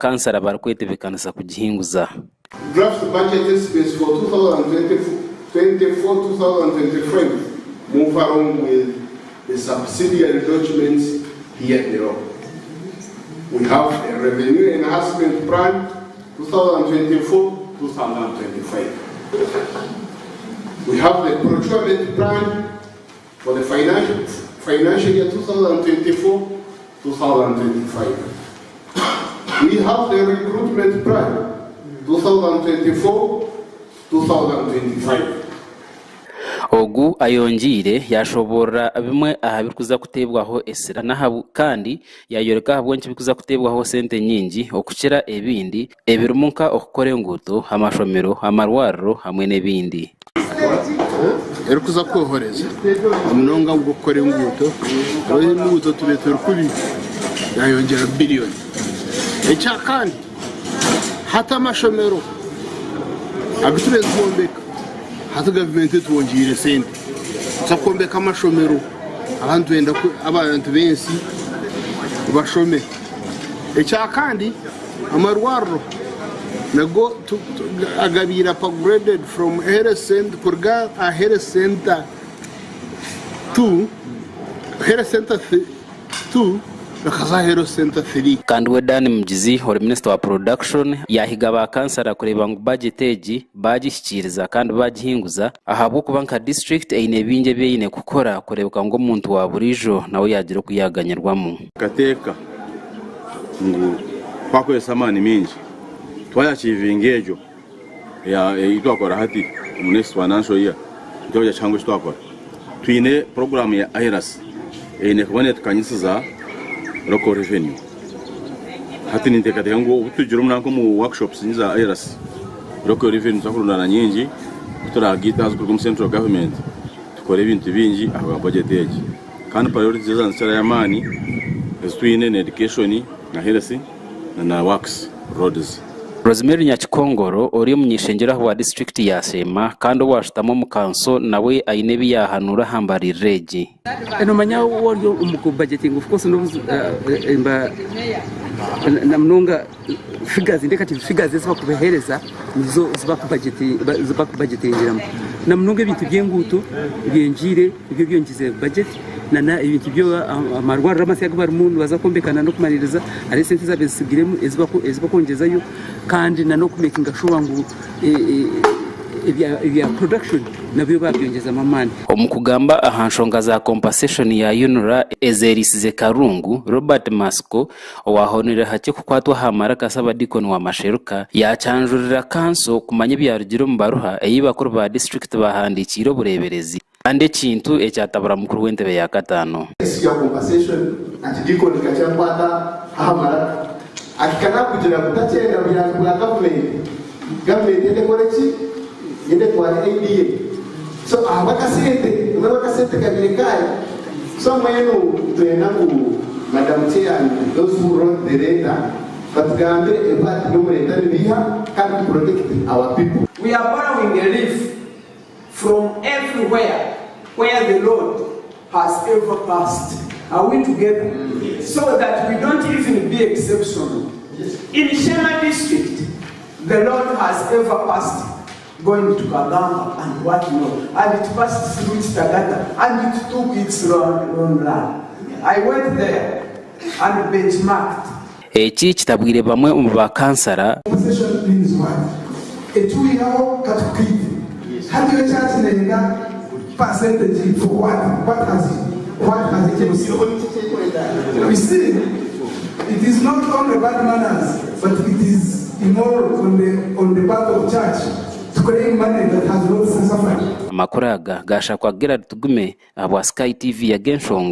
Kansara barikwetebekanisa kugihinguza. Draft budget estimates for 2024-2025 move along with the subsidiary documents here below. We have a revenue enhancement plan 2024-2025. We have the procurement plan for the financial, financial year 2024-2025. We have the recruitment plan 2024-2025. Ogu ayongyeire yaashoboorora bimwe aha birikuza kuteebwaho esira kandi yaayoreka ahabw'enki birikuza kuteebwaho sente nyingi okukira ebindi ebirimu nka okukora enguuto, amashomero, amarwariro hamwe n'ebindi. Erikuza kwohoreza munonga ahabw'okukora enguuto, reero enguuto tubaire turi kubi yayongyera biriyoni. Ekyakandi hati amashomero agu tubaire nitwombeka hati gavumenti etwongyeire sente tuza kwombeka amashomero ahakuba nitwenda abantu b'ensi bashome. Ekyakandi amarwariro nago agabaire upgraded from health center kuruga aha health center to health center 2 bakaza aha health center 3. Kandi we Dan Mugizi ori minisita wa Production yaahiga ba kansara kureeba ngu bajeti egi baagihikiiriza kandi baagihinguza ahabw'okuba nka disiturikiti eine bingi ebi eine kukora kureebeka ngu omuntu wa buriijo nawe yaagira oku yaaganyirwamu. Nkateeka ngu twakozesa amaani maingi twayakiivinga egyo ei twakora hati omu next financial year nikyo kihango eki twakora. Twine puroguraamu ya IRAS eine kuba neetukanyisiza local revenue. Hati ninteekateeka ngu obu tugire omu nanka omu workshops za IRAS, local revenue nituza kurundaana nyingi ku turaagiite haza kuruga omu central government tukore ebintu bingi ahabwa budget egi. Kandi priorities ezaaba nizikirayo amaani ezi twine ni education na health na works, roads. Rosemary Nyakikongoro ori omuny'eishengyero ahabwa disiturikiti ya Sheema kandi owashutama omu kanso nawe aine ebi yaahanuura aha mbaririra egi. Nomanya waaba ori omu ku budgetinga of course namunonga figures nteekateeka figures ezi barikubaheereza nizo ezi bakubajetingiramu namunonga ebintu by'enguuto byongiire Ebyo byongize budget na ebintu byo amarwariro amasya agu barimu nibaza kwombeka na n'okumaririza hariho esente ezabaire zitsigiremu ezi bakwongyezayo kandi na n'okumekinga shuwa ngu ebya production nabyo babyongyezamu amaani. Omu kugamba aha nshonga za compensation ya UNRA ezeriisize Karungu, Robert Masiko, Owaahonire hakye kukwatwa aha maraka Ssabadiikoni wa Masheruka yaakyanjurira kanso kumanya ebyarugire omu baruha ei bakuru ba disiturikiti baahandiikiire obureeberezi kandi ekintu ekyatabura mukuru w'entebe ya kataano. Issue ya compensation ati Deacon kakyakwata aha maraka ati kanakugira ngu takyenda buyambi bwa gavumenti, gavumenti ende ekore ki? Ende etware aid ye. So ahabw'akasente, mbwenu akasente kabaire kaahi? So mbwenu nitwenda ngu Madam Chair and those who wrote the letter batugambire ebi nimureeta nibiiha kandi to protect our people. We are borrowing a leaf from everywhere where the Lord has ever passed. Are we together? So that we don't even be exceptional. In Sheema district, the Lord has ever passed going to Kagamba and what not, and it passed through Kitagata and it took its own run. I went there and benchmarked. Eki kitabwire bamwe omu ba kansara. Compensation means what? Ekiwihaho katukukaite. Hati yo church neyenda percentage for what? What has what has it You see, it is not only bad manners, but it is immoral on the on the part of church to claim money that has not suffered. Amakuru aga gaashakwa Gerald Tugume ahabwa Sky TV ag'enshonga.